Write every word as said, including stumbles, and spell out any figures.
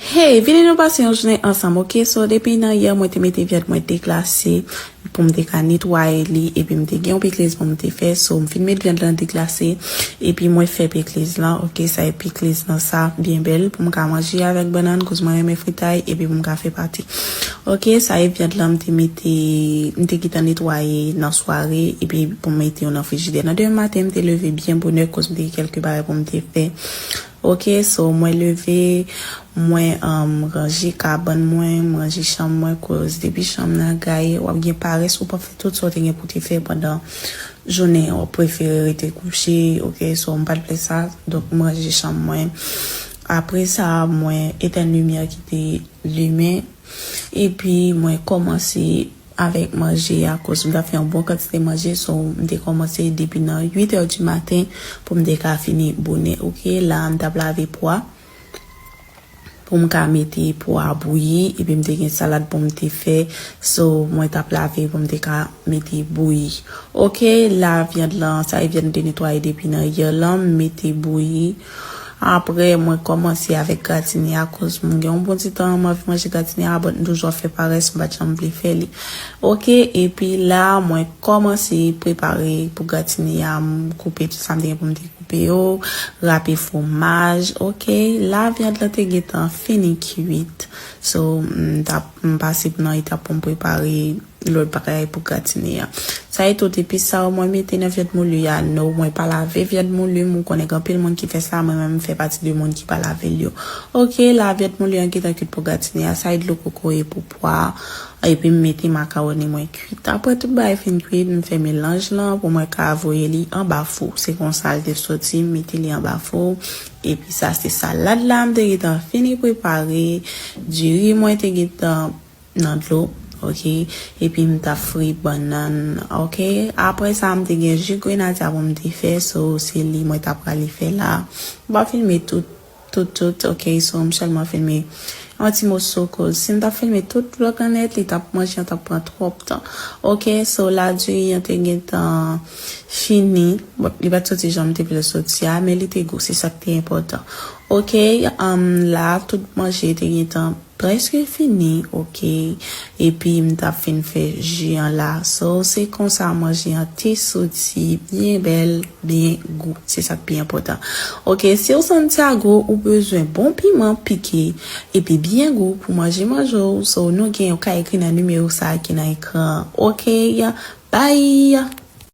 Hey, vini nou pase yon jounen ansanm, oke? So, depi nan yè, mwen te mete vyann mwen deglase pou m te ka netwaye li, epi m te gen yon pikliz pou m te fè. So, m fin met vyann lan deglase, epi mwen fè pikliz lan, oke? Sa e pikliz lan sa, byen bèl, pou m ka manje avèk bannann, koz mwen renmen fritay, epi pou m ka fè pate. Oke, sa e vyann lan m te mete, m te gentan netwaye nan sware, epi pou m mete yo nan frijidè. Nan demen maten, m te leve byen bonè, koz m te gen kèlke bagay pou m te fè. Oke, so mwen leve, mwen um, ranje kabann mwen, mwen ranje chanm mwen, koz depi chanm nan gaye, w ap gen parès, ou p ap fè tout sa w te gen pou te fè pandan jounen an, w ap prefere rete kouche, oke, so m pa t vle sa, donk mwen ranje chanm mwen. Apre sa, mwen etèn limyè ki te limen, epi mwen kòmanse avèk manje a, koz m t ap fè yon bon kantite manje, so m te kòmanse depi nan uit è di maten pou m te ka fini bonè, oke? La, m t ap lave pwa pou m ka mete pwa bouyi, epi m te gen salad pou m te fè, so mwen t ap lave pou m te ka mete bouyi. Oke, la, vyann lan, sa e vyann m te netwaye depi nan yè lan, m mete bouyi. Apre, mwen kòmanse avèk gratine a, koz m gen yon bon ti tan m anvi manje gratine a, but m toujou ap fè parès, m pa t janm vle fè li. Oke, epi la, mwen kòmanse prepare pou gratine a, m koupe tout sa m te gen pou m te koupe yo, rape fwomaj, oke. La, vyann lan te gentan fini kwit. So, m t ap, m pase nan etap pou m prepare lòt bagay pou gratine a. Sa e tout epis sa yo mwen mete nan vyann mouli a. No, mwen pa lave vyann mouli m, ou konnen gen anpil moun ki fè sa, mwen menm m fè pati de moun ki pa lave l yo. Oke, la vyann mouli an gentan kwit pou gratine a. Sa e dlo kokoye pou pwa, epi m mete makawoni mwen kwit. Apre tout bagay fin kwit, m fè melanj lan pou mwen ka voye li anba fou. Se konsa l te soti, m mete li anba fou. Epi sa se salad la, m te gentan fini prepare. Diri mwen te gentan nan dlo, oke? Epi m t ap fri bannann, oke? Apre sa, m te gen ji grenadya pou m te fè, so se li mwen t ap prale fè la. M pa filme tout, tout, tout, oke? So, m sèlman filme yon ti moso, koz si m t ap filme tout vlòg lan nèt, li t ap, manje an t ap pran twòp tan. Oke, so la, diri an te gentan fini. Bon, li pa t soti jan m te vle l soti a, men li te gou, se sa k te enpòtan. Oke, um, la, tout manje te gentan prèske fini, oke. Epi m t ap fin fè ji an la. So, se konsa manje an te soti byen bèl, byen gou. Se sa k pi enpòtan. Oke, si w Santiago, ou bezwen bon piman pike, epi byen gou pou manje manje w. So, nou gen, ou ka ekri nan nimewo sa a ki nan ekran an. Oke, bye!